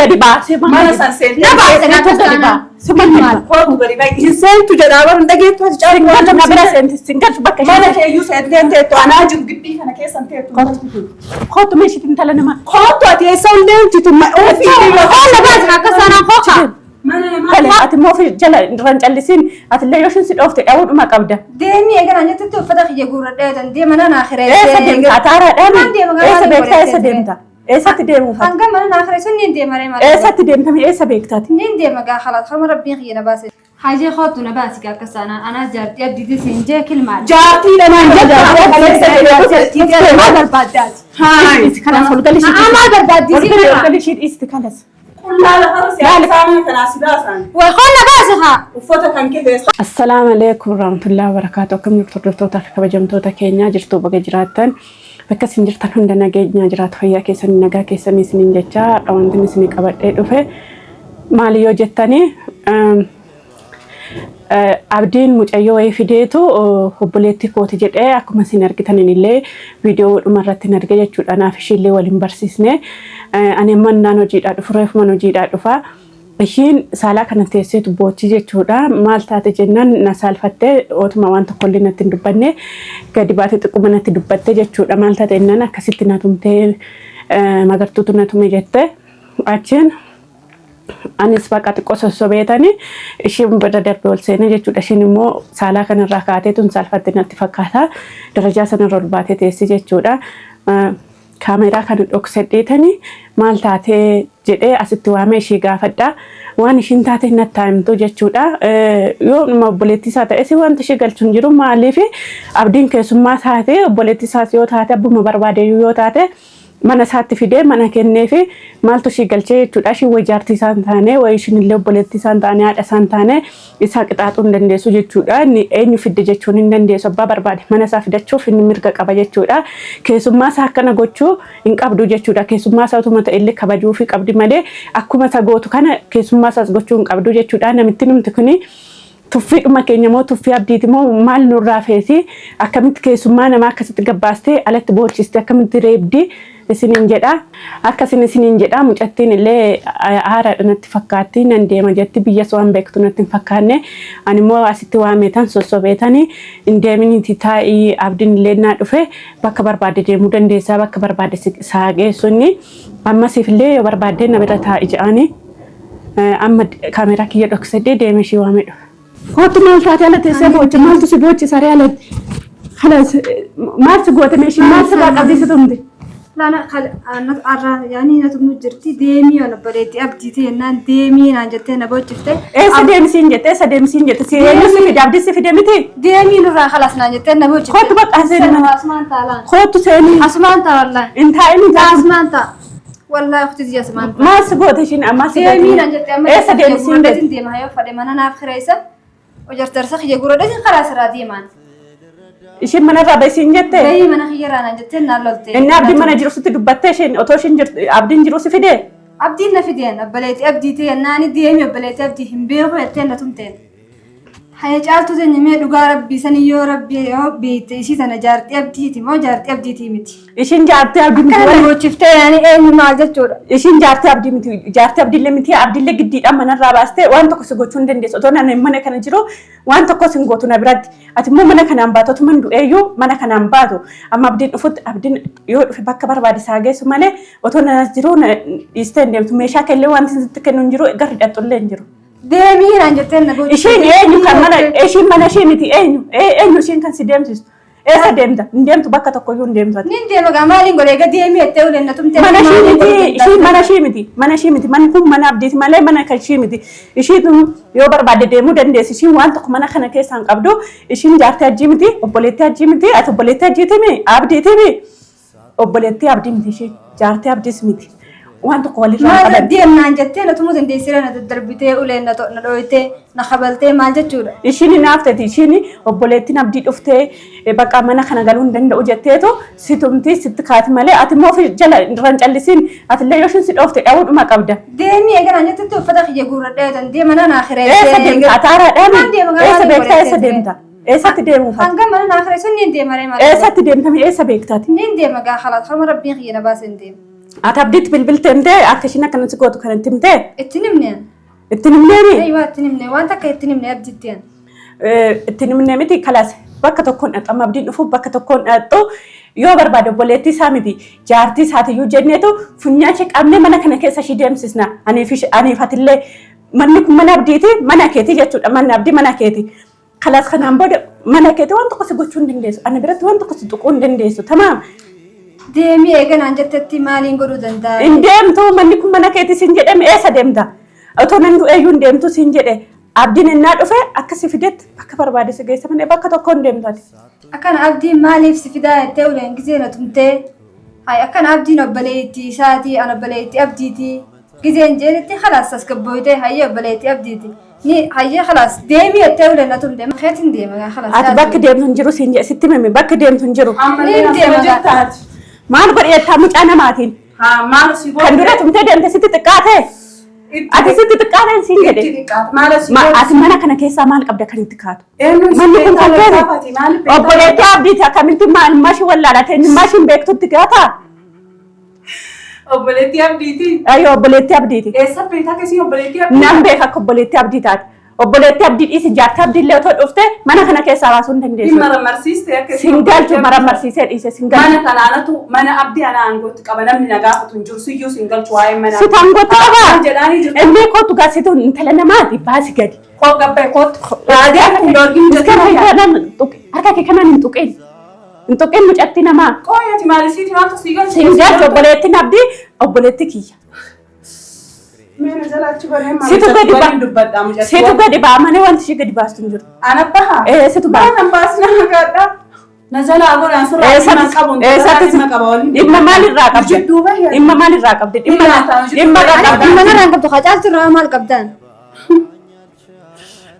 gadi baasee Mana san seentee. Na baasee Akka gadi baa. Suma maal? Kootu gadi ba'i. Hin seentu jedhaa bara hin dhageettu ati caaltu. Singalchu na bira seenti singalchu bakka Mana ishee. keeyyuu seentee teettu anaa jiru gibbii kana keessan teettu. Kootu meeshiitiin intala namaa. Kootu ati eessa ol deemtitu ofii Holla baasi akka sanaan hooka. Mana namaa. Kale ati immoo ofii jala irraan callisiin ati illee yoo isheen si dhoofte dhabuudhuma qabda. Deemii eeganaan jettetti uffata kiyya guurradhee dandee mana naa kireessee. Eessa deemta? Ataaraadhaan Maan deema gaa eessa maaliin beektaa eessa godhattee deemta? Eessatti deemuuf ati? Hanga mana naa kireessu niin deema ree maal. Eessatti deemta eessa beektaati? Niin deema gaa khalaas harma rabbiin kiyya na baase. Hajee kootu na baasi gaa akka sanaan anaa jaartii abdiitii siin jee kilmaadha. Jaartii lamaan Jaartii maal barbaaddaati? Haay. Kanas ol galii ishii Maal barbaaddi ol siin galii ol irraa? galii ishii dhiisti kanas. Qullaa lafarra siyaasaa kanaa si baasaan. Way holla baasi haa. Uffata kan kee keessa. Assalaamu alaikum warahmatullahi wabarakatuh. Akkam jirtu hordoftoota fi kabajamtoota keenyaa jirtu baga jiraattan. Bakka isin jirtan hunda nageenyaa jiraatu fayyaa keessanii nagaa keessanii isiniin jecha har'a wanti inni isinii qabadhee dhufe maali yoo jettanii abdiin mucayyoo wayii fideetu obboleettii kooti jedhee akkuma isin argitaniin illee viidiyoo dhuma irratti hin arge jechuudha. Naaf ishiillee waliin barsiisne. Ani amma innaan hojiidhaa dhufu reefuman hojiidhaa dhufa. Ishiin saalaa kana teesseetu boochi jechuudha. Maal taate jennaan na saalfattee ootuma waan tokkollee natti hin dubbanne gadi baate xiqquma natti dubbatte jechuudha. Maal taate jennaan akkasitti na tumtee magartuutu na tume jette. Achiin anis bakka xiqqoo sossobeetani ishiin bira darbee ol seene jechuudha. Ishiin immoo saalaa kanarraa kaatee tun saalfatte natti fakkaata. Darajaa sanarra ol baatee teessi jechuudha. Kaameeraa kana dhoksadheetani maal taatee jedhee asitti waamee ishii gaafadha. Waan ishiin taate natti haa himtu jechuudha. Yoo dhuma obboleettii isaa ta'es wanti ishii galchu hin jiru maaliif abdiin keessummaa taate obboleettii isaas yoo taate abbuma barbaade yoo taate mana isaatti fidee mana kenneefi maaltu ishii galchee jechuudha. Ishiin wayi jaartii isaa hin taane wayi ishiin illee obboleettii isaa hin taane haadha isaa hin taane isaa qixaaxuu hin dandeessu jechuudha. Inni eenyu fidde jechuun hin dandeessu. Abbaa barbaade mana isaa fidachuuf inni mirga qaba jechuudha. Keessummaa isaa akkana gochuu hin qabdu jechuudha. Keessummaa isaa utuma ta'e illee kabajuufii qabdi malee akkuma isa gootu kana keessummaa isaas gochuu hin qabdu jechuudha. Namitti numti kuni tuffiidhuma keenya moo tuffii abdiiti moo maal nurraa feeti akkamitti keessummaa namaa akkasitti gabbaastee alatti boolchiste akkamitti reebdi isiniin jedha akkasin isiniin jedha mucattiin illee haaraadha natti fakkaatti nan deema jetti biyyas waan beektu natti hin fakkaanne ani immoo asitti waameetan sossobeetani hin deeminiiti taa'ii abdiin illee naa dhufe bakka barbaade deemuu dandeessaa bakka barbaade saa geessu inni ammasiif illee yoo barbaadde na bira taa'i jedhani amma kaameeraa kiyya dhoksadhee deeme ishii waamee dhufe. Kootu maal taate ala teessee boocha maaltu si boochisa ree alatti? Kalas maal si goote meeshii maal sirraa qabdii si tumte? Laana kal arra yaani na tumnu jirti deemii waan obboleettii abdiitii jennaan deemii naan jettee na boochifte. Eessa deemsiin jette eessa deemsiin jette si eenyu si fide abdii si fide miti? Deemii nurraa kalas naan jettee na boochifte. Kootu bakka seeni mana. Asumaan taalaan. Kootu seeni. Asumaan taa wallaahi. Hin taa'in hin taa'in. Asumaan taa. Wallaahi ukhti tiyya asumaan taa. Maal si goote ishiin ammaa si Deemii goote? naan jettee amma Eessa deemsiin jette? deema yoo fadhe mana naaf kireessa. Ojartarsa kiyya gurradhatiin karaa sirraa deemaan. Ishiin manarraa baisiin jette? Bahii mana kiyyarraa naan jettee naan lolte. Inni abdiin mana jiru sitti dubbattee isheen otoo ishiin jirtu abdiin jiru si fidee? Abdiin na fideen obboleettii abdiitii jennaani deemi obboleettii abdii hin beeku jettee na tumteen. Haya caaltuu teenya mee dhugaa rabbii sani yoo rabbii yoo beekte isii tana jaartii abdiiti moo jaartii abdiitii miti. Ishiin jaartii abdii miti. Akkana na boochiftee yaani eenyu maal jechuudha. Ishiin jaartii abdii miti. Jaartii abdiillee miti. Abdiillee giddiidhaan manarraa baastee waan tokko si gochuu hin dandeessu. Otoo nani mana kana jiru waan tokko si hin gootu na biratti. Ati immoo mana kanaan baatu otuma hin du'eeyyuu mana kanaan baatu. Amma abdiin dhufutti abdiin yoo dhufe bakka barbaade isaa geessu malee otoo nanas jiru na dhiistee hin deemtu. Meeshaa keellee wanti sitti kennu hin jiru garri hidhattu illee hin jiru. Deemii naan jettee na boochiftee. Ishiin eenyu kan mana ishiin mana ishee miti eenyu eenyu ishiin kan si deemsistu. Eessa deemta? Hin deemtu bakka tokkoyyuu hin deemtu ati. Nin deema gaa maaliin godhe egaa deemii jettee uleen na tumtee. Mana ishii miti ishiin mana ishii miti mana ishii miti manni kun mana abdiiti malee mana kan ishii miti. Ishiin yoo barbaadde deemuu dandeessi ishiin waan tokko mana kana keessaa hin qabdu ishiin jaartii hajjii miti obboleettii hajjii miti ati obboleettii hajjiiti mi abdiiti mi obboleettii abdii miti ishiin jaartii abdiis miti waan tokko walirraa hin Maal qaban. deemnaan jettee na tumuu dandeessira na daddarbitee uleen na dhoyitee na kabaltee maal jechuudha. Ishiin hinaafteti ishiin obboleettiin abdii dhuftee bakka mana kana galuu hin danda'u jetteetu si tumti sitti kaati malee ati immoo ofii jala irraan callisiin ati illee yoo ishiin si dhoofte dhabuudhuma qabda. Deemii eeganaan jettetti uffata kiyya guurradhee dandee mana naa kireessee. Eessa deemta? Ataaraadhaan Maan deema gaa eessa maaliin beektaa godhe eessa deemta? Eessatti deemuuf ati? Hanga mana naa kireessu niin deema ree maal. Eessatti deemta eessa beektaati? Niin deema gaa khalaas harma rabbiin kiyya na baase hin deema. Ati abdiitti bilbiltee himtee akka ishiin akkana si gootu kan itti himtee Itti himne. Itti himneeni? Eeywa itti himne waan takka itti himne abdiitti an. Itti himne miti kalaas bakka tokkoon dhaqxu amma abdiin dhufuuf bakka tokkoon dhaqxu yoo barbaade obboleettii isaa miti jaartii isaatiyyuu jenneetu funyaan ishee qabnee mana kana keessa ishii deemsisna aniif aniif atillee manni kun mana abdiiti mana keeti jechuudha manni abdii mana keeti. Kalaas kanaan booda mana keeti waan tokko si gochuu hin dandeessu. Ana biratti waan tokko si tuquu hin dandeessu. Tamaam. Deemii eega naan jettetti maaliin godhuu danda'a? Hin deemtu manni kun mana keeti siin jedhame eessa deemta? Otoo nan du'eeyyuu hin deemtu siin jedhe. Abdiin innaa dhufe akka si fidetti bakka barbaade si geessa malee bakka tokko hin deemtu ati. Akkana abdiin maaliif si fidaa jettee uleen gizee na tumtee. Hay akkana abdiin obboleettii isaatii an obboleettii abdiitii. Gizeen jeenitti khalaas tasgabbooytee hayyee obboleettii abdiiti. Ni hayyee khalaas deemii jettee uleen na tumte. Keetin deema gaa khalaas. Ati bakki deemtu hin jiru siin jedhe sitti himame bakki deemtu hin jiru. Ammallee Niin asuma deema gaa. jirta ati. Maal godhi jettaa mucaa namaatiin? Haa maal si Kan dura goote? tumtee deemte sitti xiqqaatee? Ati sitti xiqqaateen siin jedhe. Itti xiqqaata. Maal si Ma goote? ati mana kana keessaa maal qabda kan itti kaatu? Eenyuun si Manni kun beektaa kan keeti. lallaafati? Maaliif beektaa? Obboleettii abdiiti akkamitti maal mashi wallaalate inni mashi hin beektutti gaataa? Obboleettii abdiiti. Ayyoo obboleettii abdiiti. Eessa beektaa keessi obboleettii abdii? Nan beeka akka obboleettii abdii taate. Obboleettii abdii dhiisi jaartii abdii illee otoo dhufte mana kana keessaa baasuu hin Hin dandeessu. maramarsiiste akka isin Sin galchu obboleettii abdii maramarsiisee dhiise sin galchu. Mana kanaanatu mana abdii ana aangootti qaba namni na gaafatu hin jiru siyyuu sin galchu waa'ee mana Si taangootti qabaa? Maal jedhaanii jirtu? Inni kootu gaasitu intala namaati baasi gadi. Koo gabbee kootu. Raadiyaan kun doorgin Harka kee kanaan hin tuqin. Harka kee kanaan hin tuqin. Hin tuqin mucattii namaa. Qooyi ati maali siiti maaltu sii galchu? Sin galchu obboleettiin abdii obboleettii kiyya. Meena jala achi baree maali? Situ gadi ba'a. Waliin dubbadhaa mucattii. Situ gadi ba'a malee wanti ishee gadi baastu hin jiru. Ana baha? Ee situ ba'a. Maal kan baasina hagaadha? Na jalaa godhaan surraa dhimma hin qabu. Eessatti Dhimma qaba waliin. dhimma maalirraa qabde? Jidduu bahi. Dhimma maalirraa qabde? Dhimma Dhimma dhimma irraa qabde. Dhimma narraa hin qabdu haa caaltu irraa maal qabdaan?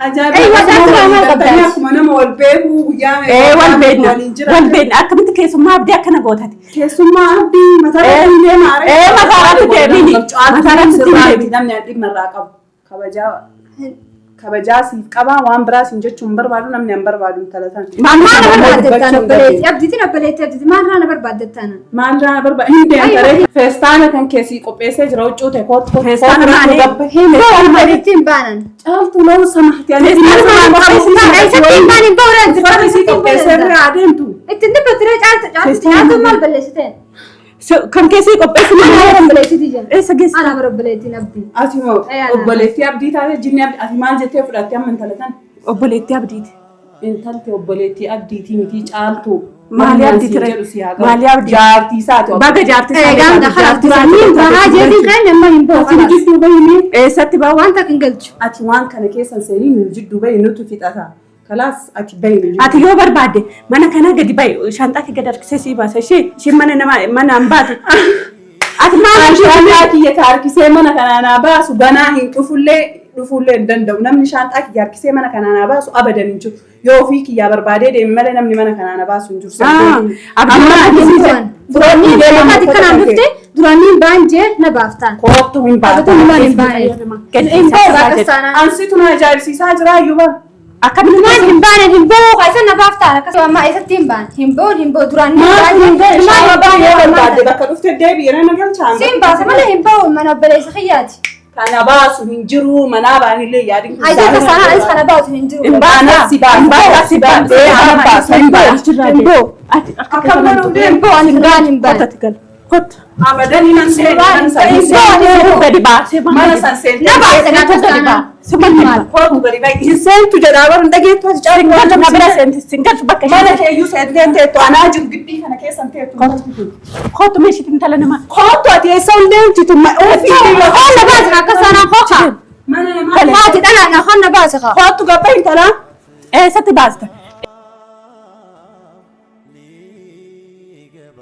Ajaa'iba! Eeywa, Akkuma caaltu waliin maal galtanii qabda? akkuma nama wal beekuu guyyaa meeqa Ee wal waliin beekna. waliin Wal jiraatan. beekna. Akkamitti keessummaa abdii akkana gootati? Keessummaa abdii mataa Ee, irratti deema aree. ee, mataa irratti deemini. Mataa irratti deemi. Namni dhimma irraa qabu. Kabajaa kabajaa siif qabaa waan biraa siin jechuun hin barbaadu namni hin barbaadu intala tana. Maal Maal na na barbaaddattaan obboleettii abdiitiin obboleettii abdiitiin maal irraa na barbaaddattaan? Maal irraa na barbaada hin deemta ree feestaana kan keessii qopheessee jira huccuu ta'e kootu kootu Feestaana maali? Hin ba'u obboleettii hin baanan. Caaltuu loo samahti ani Feestaana maali qopheessite? Eessatti hin baanin ba'u ree Uffata isii qopheessee irraa adeemtu. Ittiin dubbatti ree caaltu caaltu caaltu maal balleessite? Kan keessii qopheessine Ana bara obboleettiiti jira. Eessa geesse? Ana bara obboleettiin abdii. Ati moo Ee, ana. obboleettii abdii taate jinni abdii ati maal jettee fudhatte amma intala tana? Obboleettii abdiiti. Intalti obboleettii abdiitii mitii caaltuu. Maali Wanni abdii siin ture? jedhu si haa galu. Maali abdii? Jaartii isaati. Baga jaartii isaa Eegaan taate, dakhala jaartii isaa duraanii taate. bahaa jeetiin kan amma hin ba'u Ati nu kalaas. jidduu bahini. Eessatti ba'a? Waan takka hin galchu. Ati waan kana keessa hin seenin nu jidduu bahi nutu fixata. Kalaas ati bahi nu jidduu. Ati yoo barbaadde mana kana gadi bahi shaanxaa kee gadi harkisee sii baasa ishee isheen mana nama mana hin baatu. Ati maal An ishee shaanxaa kiyya ka harkisee mana kanaa naa baasu ganaa hin dhufullee dhufuullee hin danda'u. Namni shaanxaa kiyya harkisee mana kanaa naa baasu abadan hin jiru. Yoo ofii kiyyaa barbaadee deeme malee namni mana kanaa na baasu hin jiru. Ah, abdii Amma mana ati keessa Duraanii Fudhadhuu ati kanaan dhufte duraanii baan jee na baaftaan. Koottu hin Abatu baatu. maal hin baane. Gadi Hin ba'u dhiisaa bakka jedhe. saanaan. Ansitu na ajaa'ibsiisaa jira iyyuu bara. Akkamitti Maal hin baane hin ba'u ka isa na baaftaan akkasuma amma isatti hin baane hin ba'u hin ba'u duraanii Maal hin ba'e maal shaama hin baane yoo barbaadde maal bakka dhufte deebi'ee na galchaan. siin baasa malee hin ba'u mana obboleessa kiyyaati. Kana baasu hin jiru manaa baanillee yaadin kun. Ayyaa akka saanaan anis kana baasu hin jiru. Hin baasa. Anas si baasa. Hin baasa. Si baasa. Ee, Ana baasa. Hin baasa. Hin Hin baasa. Ati akka Akkam godhuuf deemu? Hin ba'u ani duraan hin baane. Kottu ati gal. Kottu. Abadanii nan seene nan san Hin ba'u ani Situ gadi baasee mana san seente. Na baasa Situ akka gadi saanaan. baa. Simanni maal? Kootu gadi bahi. Hin seentu jedhaa bara hin dhageettu ati caaltu. Sin galchu na bira seenti. Sin galchu bakka Mana ishee. keeyyuu seentee teettu anaa jiru gibbii kana keessa hin teettu. Kottu meeshiitti intala namaa. Kootu ati eessa ol deemtitu ofii Honna baasa akka saanaan hoka. mana namaa. Haati dhalaadha honna baasa ka. Kootu gabba intalaa. Eessatti baasta?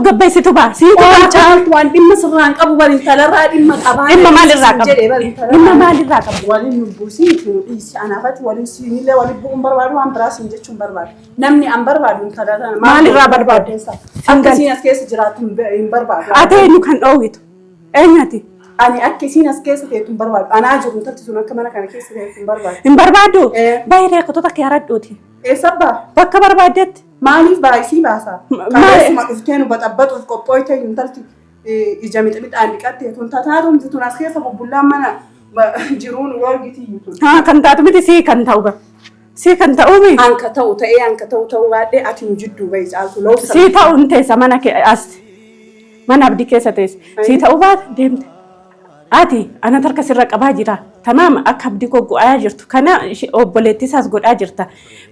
Gabbeessitu baa. Siitu Waan baa. caaltu waan dhimma sirraan qabu bari intalarraa dhimma qabaa. Dhimma maalirraa qabda? Jedhee bari intalarraa. Dhimma maalirraa qabda? Waliin nu buusin nu dhiisi anaafatti waliin siinillee waliin bu'uun barbaadu waan biraa siin jechuun barbaadu. Namni an barbaadu intala tana. Maalirraa barbaadde? Akka isiin as keessa jiraattu hin barbaadu. Ati eenyu kan dhoowwitu? Eenyu ati? Ani akka isiin as keessa teettu hin barbaadu. Anaa jiru intalti sun akka mana kana keessa teettu hin barbaadu. Hin barbaaddu? Ee. Baay'ee reekkattoota kee haradhuuti. Eessa baa? Bakka barbaaddetti. Maaliif baa isii baasa? Maal- Kaleessuma dhuftee nu baxabbaxuuf qophooyte intalti. Ija mixmixaan dhiqatte tun tataatumti tun as keessa bubbullaan mana jiruun wargiti tun. Haa kan taatu miti sii kan ta'u bar. Sii kan ta'u mi? Anka ta'u ta'ee anka ta'u ta'uu baadhee ati nu jidduu bahi Caaltu lawsa. Sii ta'u hin teessa mana kee as. Mana abdii keessa teessa. Sii ta'uu baate deemte. Ati ana harka sirra qabaa jira. Tamaam akka abdii koo go'aa jirtu kana obboleettii isaas godhaa jirta.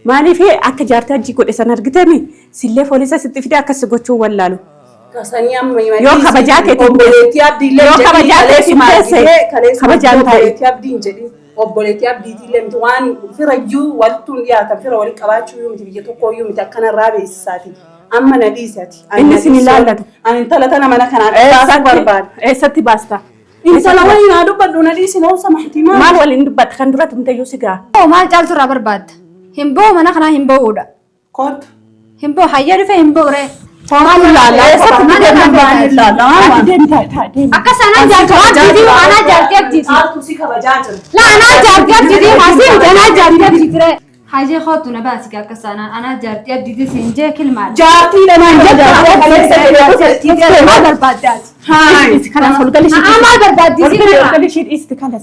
Maaliif akka jaartii hajji godhe san argiteemi sillee foolisa sitti fide akkas si gochuu wallaalu. Kasanii amma Yoo kabajaa keetiin obboleettii abdiillee yoo kabajaa keetiin teesse kabajaan taa'e. Obboleettii abdii hin jedhin. Obboleettii abdiitillee miti waan firayyuu walittuun dhiyaatan fira waliin qabaachuu iyyuu miti biyya tokko iyyuu miti akkanarraa beeksisaati. Amma na dhiisi ati. Ani Inni na sin dhiisi. ilaallatu. Ani intala tana mana kanaa baasuu barbaada. Eessatti baasta? Intala waliin haa dubbadhu na dhiisi na obsa mahti maal. Maal waliin dubbatta kan dura tumteyyuu si ga'a. Oo maal caaltu irraa barbaadda? Hin ba'u mana kanaa hin ba'uudha. Kottu. Hin ba'u hayya dhufe hin ba'u ree. Maal ilaalla? Eessatti Maal deemta? Maal ilaalla? Ati deemta taa deemi. Akka sanaan jaartii abdiitii anaa jaartii abdiitii. Caaltu si kabajaa jira. La anaa jaartii abdiitii haasii miti anaa jaartii abdiitii ree. Hajee kootu na baasi akka sanaan anaa jaartii abdiitii siin jee kilmaadha. Jaartii lamaan Maal barbaaddaati? Haa. Kanas ol galii Haa maal barbaaddi Ol siin galii ol irraa? galii ishii dhiisti kanas.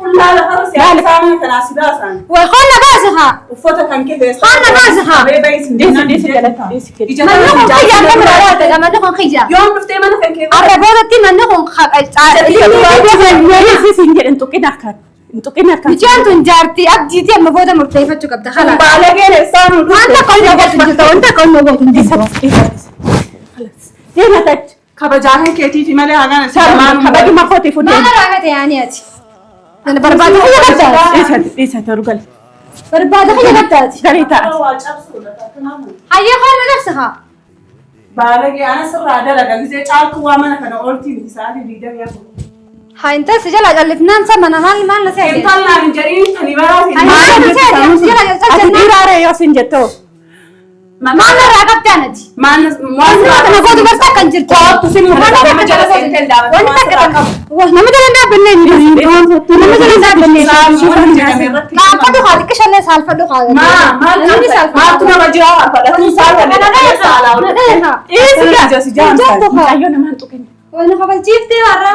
Qullaa lafarra si haasaa mana kanaa si baasaan. Way qonna baasi haa. Uffata kan kee feessa. Qonna baasi haa. Qabee bahi sin Dhiisi jennaan dhiisi hin jalatti jettaa. dhiisi kee. Ija Manni tana kun si kiyya akka biraa jaartii laata? Manni kun kiyya. Yoom dhuftee mana kan kee Arra boodatti manni kun Dhiisi siin jedhe hin tuqin harkaan. Hin tuqin harkaan. Mucaan tun jaartii abdiitii amma booda murteeffachuu qabda. Kalaas. Baalageen eessaa nu Waan takka ol gootu hin jirtu. Waan takka ol gootu hin jirtu. Dhiisi dhiisi. Deema tachi. Kabajaa kan keetiiti malee hagaan asii Sarma kabajuma kootiif Maal deema. irraa fete yaani ati? Nana barbaada kiyya qabdaati. Dhiisa dhiisa ta'u gal. Barbaada kiyya qabdaati. Garii ta'a. Waa cabsuudha takkanaamu. Hayyee qoonna cabsi haa. Baalagee ana sirraa dalaga gisee caaltuu waa mana kana ooltii miti sa'aatii 24. Haa intalsi jala callifnaan sama na maal maal na seete? Intallaan hin jedhiin tani baraati. Ani maal na seete? Jala Ati jennaan dhiiraaree yoo siin jettoo. maal irraa qabdee anati? Maal Wanti kana gootu barta kan jirtu. Kootu sin Wanti nama jala seentee dhaabatu. Wanti takka takka. Nama jala hin dhaabbanne hin jiru. Nama jala hin dhaabbanne. Saalfadhu haa xiqqishallee saalfadhu haa. Maa maal Namni saalfadhu. maaltu nama jira harfadhatu saalfadhe saalaa ol. Dhiisi gaa. Si jaamsa. Mucayyoo namaan tuqin. Wani kofalchiiftee warra.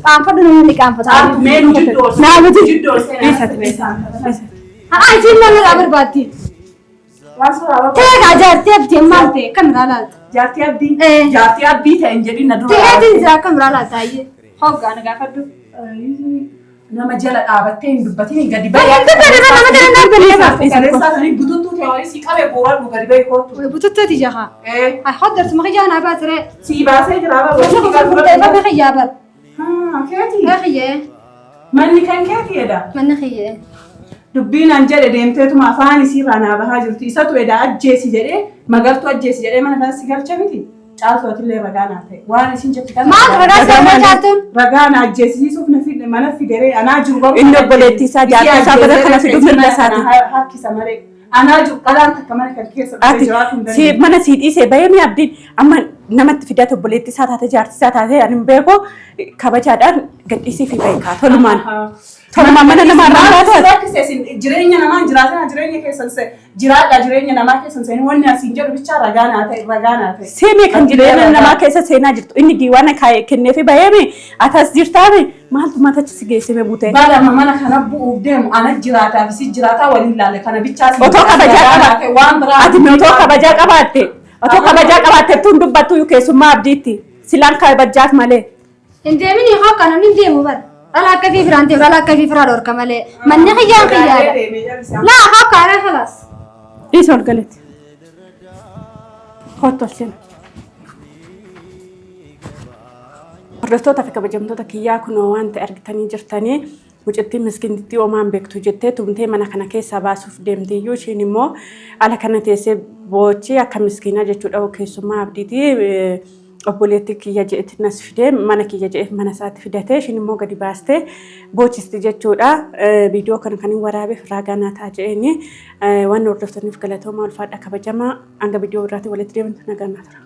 Qaanfadhu namni qaanfata. Caaltu mee nu jidduu ol. Naa miti. Jidduu ol Dhiisa dhiisa. Dhiisa. Haa isiin maal irraa barbaaddi? Waan suuraa barbaadu. Ta'ee gaa jaartii abdii maal ta'e akkam irraa laalta? Jaartii abdii. Eh. Jaartii abdii ta'e hin jedhin na dura. Ta'eetiin jira akkam irraa laalta ayyee. Hoggaa na gaafadhu. Nama jala dhaabattee hin dubbatin gadi Baay'ee dubbanne nama jala hin dhaabbanne. Kaleessaa sanii bututtuu ta'e wayii si qabee bu'uura gadi bahi kootu. Bututtooti jaha. Eh. Ay hoddartuma kiyyaa naa baasiree. Si baasee jira bara. Wanni kun murteeffame kiyyaa bar. Haa keeti. Haa kiyyee. Manni kan keeti edha. Manni kiyyee. Dubbiin an jedhe deemteetuma afaan isiirraa naa bahaa jirti. Isatu edaa ajjeesi jedhee magartuu ajjeesi jedhee mana kana si galcha miti. Caaltu atillee ragaa naa ta'e. Waan isin jettu kana. Maal ragaa si argaa caaltuun? Ragaa na ajjeesisiisuuf na fide mana fideree anaa jiru garuu. Inni obboleettii isaa jaartii isaa bara kana fiduuf mirga isaati. Harkisa malee. Anaa jiru qalaan takka mana kan keessa dhufee Ati jiraatu hin si dandeenye. mana sii dhiisee bahee mi abdiin amma namatti fidate obboleettii isaa taate jaartii isaa taate ani hin beeku kabajaadhaan gadhiisii fi beekaa tolumaan. Tolumaan mana namaa irraa Maal taate. rakkise isin jireenya namaa hin jiraatina jireenya keessan jiraadha jireenya namaa keessan seenii wanni asiin jedhu bichaa ragaa naa ta'e ragaa naa ta'e. Seemee kan jireenya namaa keessa seenaa jirtu inni diiwaana kenneefi baheemi atas jirtaami maaltu matachi si geessime bute. Balama mana kana bu'uuf deemu ana jiraataa fi si jiraataa waliin laalle kana bichaa si Otoo kabajaa qabaatte waan biraa. Ati otoo kabajaa qabaatte otoo kabajaa qabaatte tun dubbattu keessummaa abdiitti silaan kabajaaf malee. Hin deemin hoggaa namni hin deemu bar. Dhala akka fi firaan deemu dhala akka fi firaa dhorka malee. Manni kiyyaan kiyyaadha. Laa hoggaa ree khalaas. Dhiisa ol galetti. Kottu ol seena. Hordoftoota fi kabajamtoota kiyyaa kunoo waan ta'e argitanii jirtanii mucattiin miskiinittii omaan beektu jettee tumtee mana kana keessaa baasuuf deemteeyyuu ishiin immoo ala kana teessee boochii akka miskiinaa jechuudha keessummaa abdiitii obboleettii kiyya je'etti nas fidee mana kiyya je'eef mana isaatti fidatee ishiin immoo gadi baastee boochisti jechuudha. Viidiyoo kana kan hin waraabeef raagaa naa ta'a je'eeni waan hordoftaniif galatooma ulfaadha kabajamaa hanga viidiyoo biraatiin walitti deemtu nagaan naa tura.